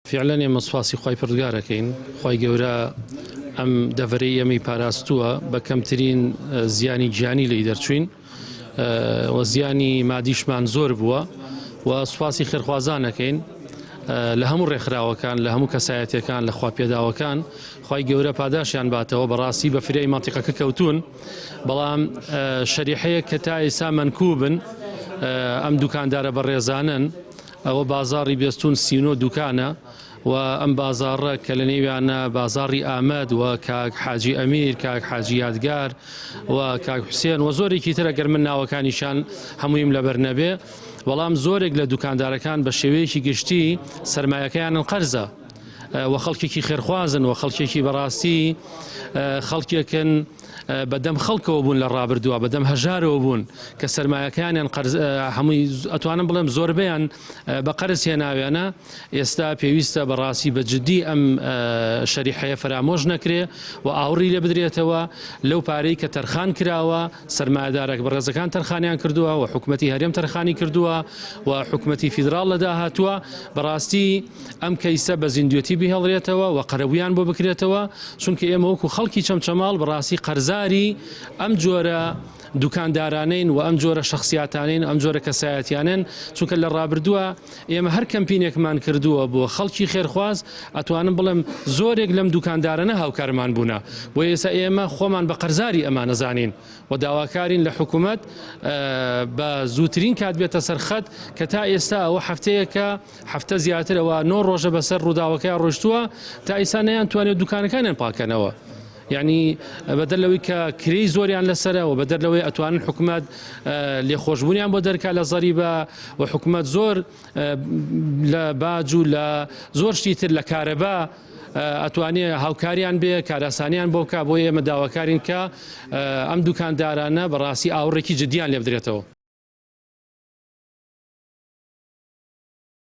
فیعلەن ئێمە سوپاسی خوای پەروەردگار ئەکەین، خوای گەورە ئەم دەڤەرەی ئێمەی پاراستووە بە کەمترین زیانی گیانی لێی دەرچووین و زیانی مادیشمان زۆر بووە و سوپاسی خێرخوازان ئەکەین لە هەموو ڕێکخراوەکان لە هەموو کەسایەتەکان لە خوا پێداوەکان خوای گەورە پاداشیان باتەوە بەڕاستی بە فریای مەنتیقەکە کەوتون بەڵام شەریحەیەک کە تا ئێستا مەنکوبن ئەم دوکاندارە بەڕێزانن ئەوە بازاڕی بێستوون 39 دوکانە و ئەم بازاڕە کە لە نێویانە بازاڕی ئامەد و کاک حاجی ئەمیر، کاک حاجی یادگار و کاک حوسێن و زۆرێکی تر ئەگەر من ناوەکانیشان هەموویم لەبەر نەبێ بەڵام زۆرێک لە دوکاندارەکان بە شێوەیەکی گشتی سەرمایەکەیانن قەرزە و خەڵکێکی خێرخوازن و خەڵکێکی بەڕاستی خەڵکێکن بەدەم خەڵکەوە بوون لە ڕابردووە بەدەم هەژارەوە بوون کە سەرمایەکانیان قەرز هەمووی ئەتوانم بڵێم زۆربەیان بە قەرز هێناویانە ئێستا پێویستە بەڕاستی بە جدی ئەم شەریحەیە فەرامۆش نەکرێ و ئاوڕی لێ بدرێتەوە لەو پارەی کە تەرخان کراوە سەرمایەدارەک بەڕێزەکان تەرخانیان کردووە و حکومەتی هەرێم تەرخانی کردووە و حکومەتی فیدراڵ لە داهاتووە بەڕاستی ئەم کەیسە بە زیندوێتی بهێڵرێتەوە و قەرەبوویان بۆ بکرێتەوە، چونکە ئێمە وەکو خەڵکی چەمچەماڵ بەڕاستی قەرزاری ئەم جۆرە دوکاندارانەین و ئەم جۆرە شەخسیاتانەین ئەم جۆرە کەسایەتیانەن، چونکە لە ڕابردووە ئێمە هەر کەمپینێکمان کردووە بۆ خەڵکی خێرخواز ئەتوانم بڵێم زۆرێک لەم دوکاندارانە هاوکارمان بوونە، بۆیە ئێستا ئێمە خۆمان بە قەرزاری ئەمانە زانین. و داواکارین لە حکومەت بە زووترین کات بێتە سەر خەت کە تا ئێستا ئەوە هەفتەیەکە هەفتە زیاتر ئەوە نۆ ڕۆژە بەسەر ڕووداوەکەیان ڕۆشتووە تا ئیسا نەیان توانێت دوکانەکانیان پاکەنەوە. یعنی بەدەر لەوەی کە کرێی زۆریان لەسەرە و بەدەر لەوەی ئەتوانن حکومەت لێخۆشببوونیان بۆ دەرکا لە زەریبە و حکومەت زۆر لە باج و لە زۆر شتی تر لە کارەبا ئەتوانێ هاوکاریان بێ کاراسانیان بۆ بکا بۆیە ئێمە داواکارین کە ئەم دوکاندارانە بەڕاستی ئاوڕێکی جدیان لێ بدرێتەوە.